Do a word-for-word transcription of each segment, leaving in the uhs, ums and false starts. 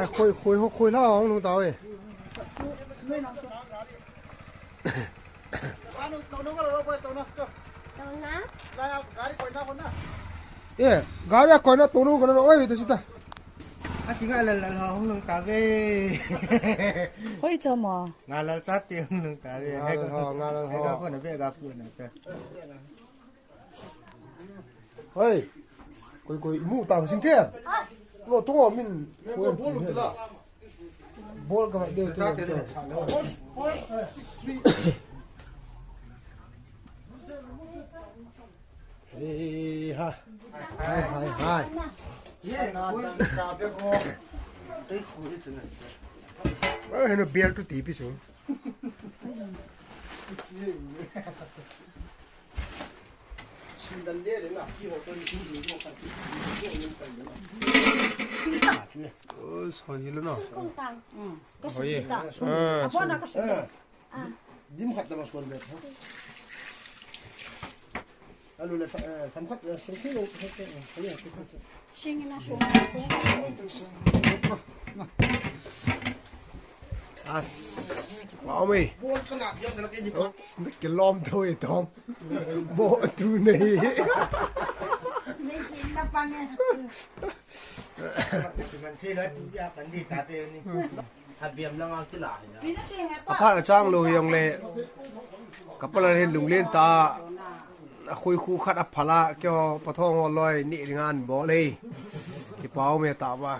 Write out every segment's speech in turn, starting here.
Khoi, khoi, khoi la hung lhung tao e. E, gari a koina tonu kana oi, tu sita. A ti nga lal lal hung lhung tao e. Hoi chama. Nga lal cha te hung lhung tao e. Nga lal ho, nga lal ho. Hai ka ko na be ga pu na ta. Hoi. Koi, koi, imu tang sing the. Lo to min. Bol bol ka deu te. Hey, ha. Hai, hai, hai. Oh, heno bel tu tipi so. Oh, so hilo no. Kung tang. Mm. Ka sukita. Ah, abona ka sukita. Dim khat tama suan bet ha. Alu le tham khat sung sung. Sing na sung. As. Wow, me. Kilom thoi tong. Bo tu nei. Nei sin na pang e. Man thei la tu ya kan di ta che ni. A biam na ngal kila hi na. A phat a chang lou hi jong le. Ka pala hin lunglen ta. A khoi khu khat a phala kyo pathong ho loi ni ring an bol e. Kipau me ta ba.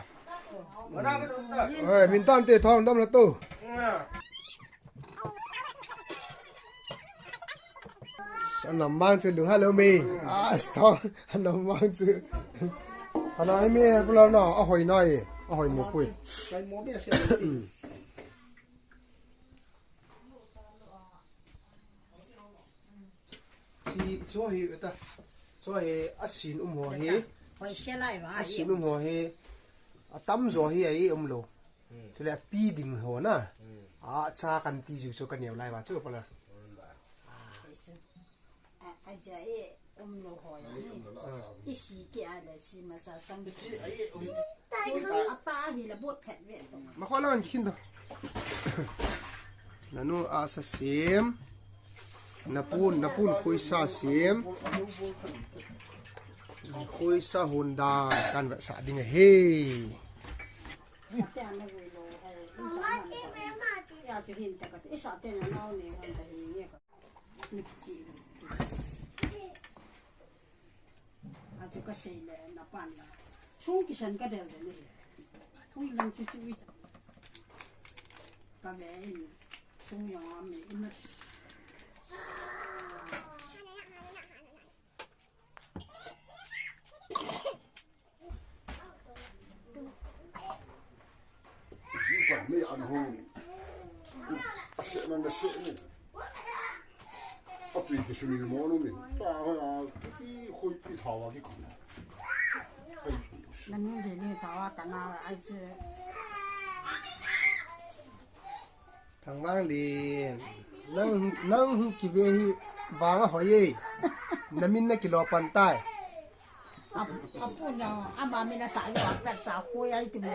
Oi, min tan te thong dam la tu. Anam mang chu lung hello me. Ah, stop. Anam mang chu. Ana hi me pula na, a hoi nai, a hoi mo pui. Chi, cho hi ta. Cho hi a sin um ho hi. Hoi se lai ba. A sin um ho hi. A tam jo hi ai um lo. Chule a pi ding ho na. A cha kan ti jiu chu ka neo lai ba chu pala. A, a ja e um lo ho ya ni. I si ke a le chi ma cha chang. Chi ai um. Tai ha a ta hi la bot phet ve. Ma kho la an khin do. Nanu a sa sem. Napun, napun khoi sa sem. Khoi sa hon dan kan va sa ding he. Achu ka sei le na pan la. Sung kisan ka del de ni. Sung lang chu chu i. Ka ve in. Sung yang am ni. Ni pa me an ho. Ase man da se ni. A tui ki sui mo no mi. Ta ha ya ki khoi pi thawa ki khoi. Nan ni je ni thawa ta na ai che. Thangvang le, nang, nang hung kive hi vang a hoi e. Na min na kilo pan tai. A, a pu na, ama min a sa yo a pet sa ko ya i ti mo.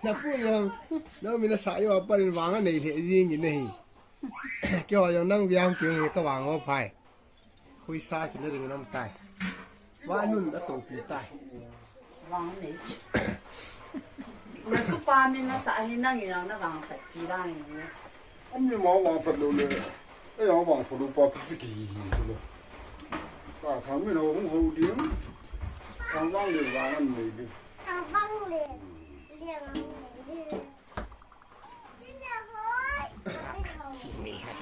Na pu na, na min a sa yo a pan vang a nei le jing in nei. Kei ho jong nang viang kei ka vang o phai. Khoi sa kina ding nam tai. Wa nun a to pi tai. Vang nei. Na tu pa min na sa hi nang yang na vang phat ti vang ni. Am ni ma vang phat lo le. E ya vang phat lo pa pi ki hi hi lo. Ka thang min ho hung ho ding. Thangvang le vang an nei ding. Thangvang le. Le vang nei ding.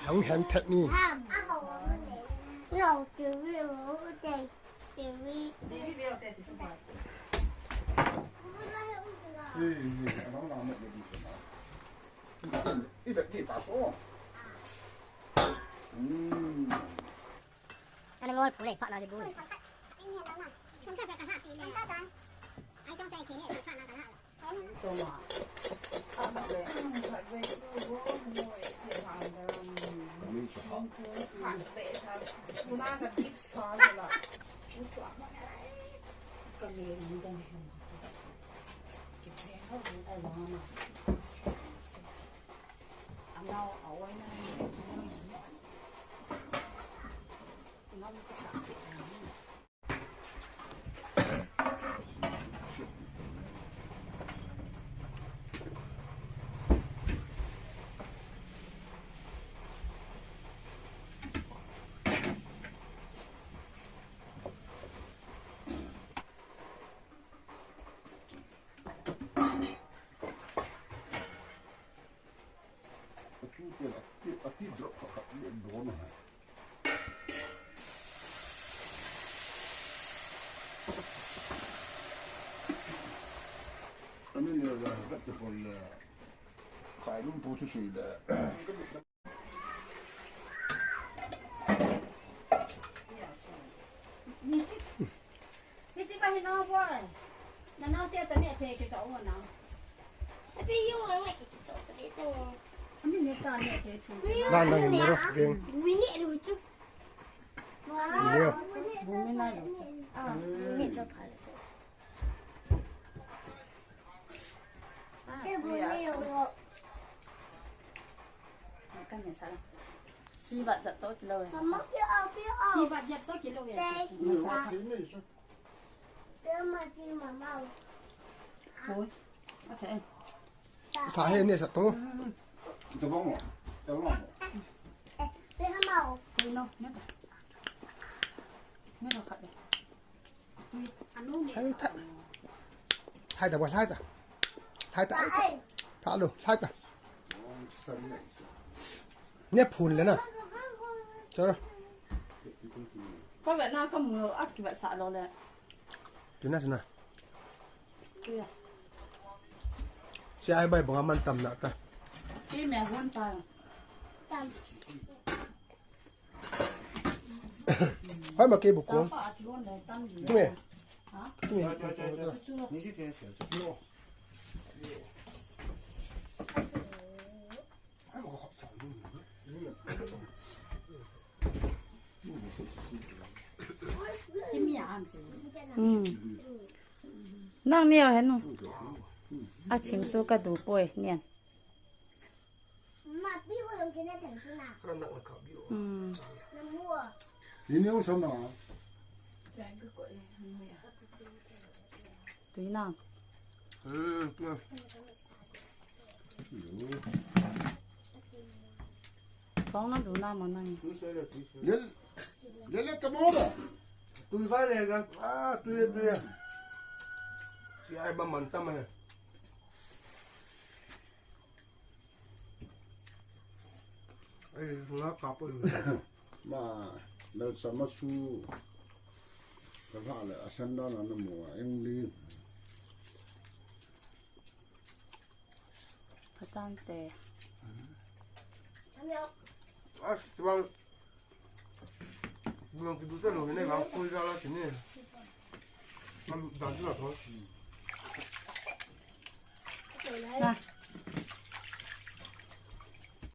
Hung hen thet ni. Ana ngol pule phat na bu. Hichi ba hi nao boy. Na nao te ta ne the ke cha o na. Abi yo la ne ke cha o te te. Ani ne ta ne the chu. La la ni ro ke. Wi ne ru chu. Leo. Bu mi na lo. Ah, mi cha pha. Ah, te bu ne yo. Ka ne sa la. Chi ba jat to kilo e. Mama, pi au, pi au. Chi ba jat to kilo e. Te. Oi, a the. Tha he ne sa to. Tabang mo. Tabang mo. Oi, no, ne ta. Ne ta khat de. Hai ta. Hai ta, hai ta. Hai ta, hai ta. Tha lo, hai ta. Ne phun le na. Choro. Ka ve na ka mu a ki ve sa lo le. Tuna, tuna. Tuya. Si ai bai banga man tam na ta. Ki me hon ta. Tam. Hoi ma ke bu ko. Chapa a ki hon le tam ni. Tu me. Ha? Tu me. Chu, chu, chu, chu. Ni si te si chu. Nang ni a henu. A ching chu ka du poi nian. Ni ni u sam na. Tui na. Kong na du na mo nang. Lel, lel, lel, tamo da. Tui va le ga. Ah, tui, tui. Si ai ba man tam he. Ai, nga ka po. Ma, mel sama su. Ka ha le, asan da na mo, eng li. Patante. As, tibang. Tibang kidu ta lo, ne bang koi ja la sini. Am, dan tu la to. Na.